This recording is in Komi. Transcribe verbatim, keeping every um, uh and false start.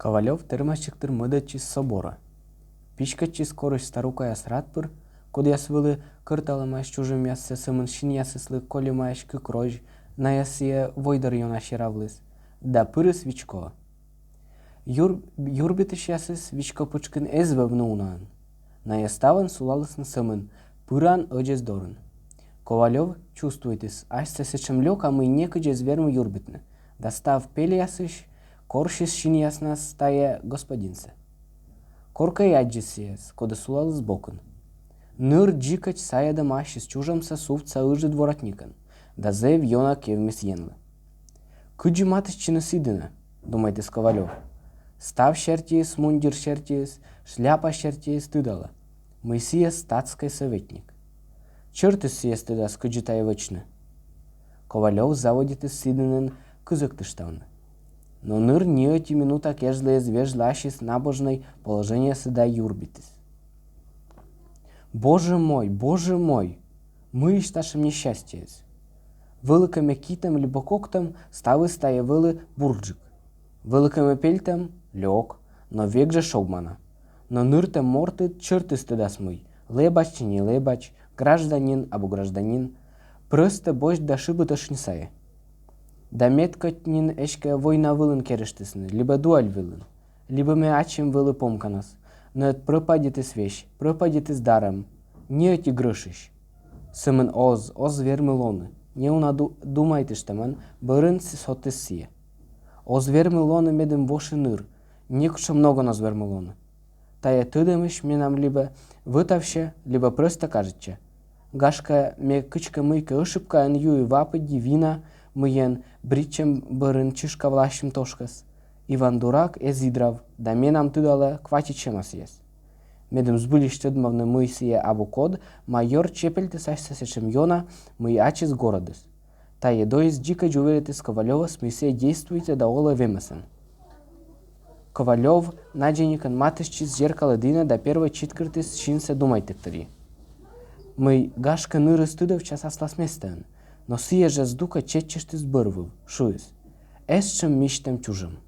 Ковалёв тэрмасигтыр мӧдӧдчис соборӧ. Писькӧдчис корысь старукаяс рад пыр, кодъяс вӧлі кӧрталӧмаӧсь чужӧмъяссӧ сӧмын синъясыслы кольӧмаӧсь кык розь, найӧс сійӧ войдӧр ёна серавліс, да пырис вичкоӧ. Юр-, юрбитысьясыс вичко пытшкын эз вӧвны унаӧн. Найӧ ставӧн сулалісны сӧмын, пыран ӧдзӧс дорын. Ковалёв чувствуйтіс асьсӧ сэтшӧм лёка, мый некыдз эз вермы юрбитны, да став пельясысь корсис синъяснас тайӧ господинсӧ. Коркӧ и аддзис сійӧс, коді сулаліс бокын. Ныр дзикӧдз сайӧдӧма ассьыс чужӧмсӧ сувтса ыджыд воротникӧн да зэв ёна кевмис Енлы. «Кыдзи матыстчыны сы дінӧ? — думайтіс Ковалёв. — Став сертиыс, мундир сертиыс, шляпа сертиыс тыдалӧ, мый сійӧ статскӧй сӧветник. Чӧртыс сійӧс тыдас, кыдзи тайӧ вӧчны». Ковалёв заводитіс сы дінын кызӧктыштавны. Но ныр ни ӧти минута кежлӧ эз вежлы ассьыс набожнӧй положениесӧ да юрбитіс: «Боже мой, боже мой! Мыйысь татшӧм несчастьеыс? Вӧлі кӧ ме китӧм либӧ коктӧм, ставыс тайӧ вӧлі бурджык. Вӧлі кӧ ме пельтӧм, лёк, но век жӧ шогмана. Но ныртӧм мортыд чӧртыс тыдас мый, лэбач, не лэбач, гражданин абу гражданин, прӧстӧ босьт да шыбиты ӧшинь сайӧ. Да мед кӧть нин эськӧ война вылын керыштісны либӧ дуэль вылын, либӧ ме ачым вӧлі помканас, но ӧд прӧпадитіс весь, прӧпадитіс дарӧм, ни ӧти грӧшысь. Сӧмын оз, оз вермы лоны, неуна ду-, думайтыштӧмӧн бӧрын с-, содтіс сійӧ. Оз вермы лоны медым воши ныр, некутшӧм ногӧн оз вермы лоны. Тайӧ тӧдӧмысь менам либӧ вӧтавсьӧ, либӧ прӧстӧ кажитчӧ. Гашкӧ, ме кыдзкӧ мыйкӧ ӧшыбкаӧн юи ва пыдди вина, мыйӧн бритчӧм бӧрын чышка власьтчӧм тошкӧс. Иван Дурак эз идрав, да менам тыдалӧ кватитчӧма сійӧс. Медым збыльысь тӧдмавны, мый сійӧ абу код, майор чепельтіс асьсӧ сэтшӧм ёна, мый ачыс горӧдіс. Тайӧ дойыс дзикӧдз уверитіс Ковалёвӧс, мый сійӧ действуйтӧ да олӧ вемӧсӧн. Ковалёв надзӧникӧн матыстчис зеркалӧ дінӧ да первой читкӧртіс синсӧ думайтігтырйи, мый, гашкӧ, нырыс тыдовтчас аслас местаын, но сійӧ жӧ здукӧ чеччыштіс бӧрвыв, шуис: «Эстшӧм мисьтӧм чужӧм».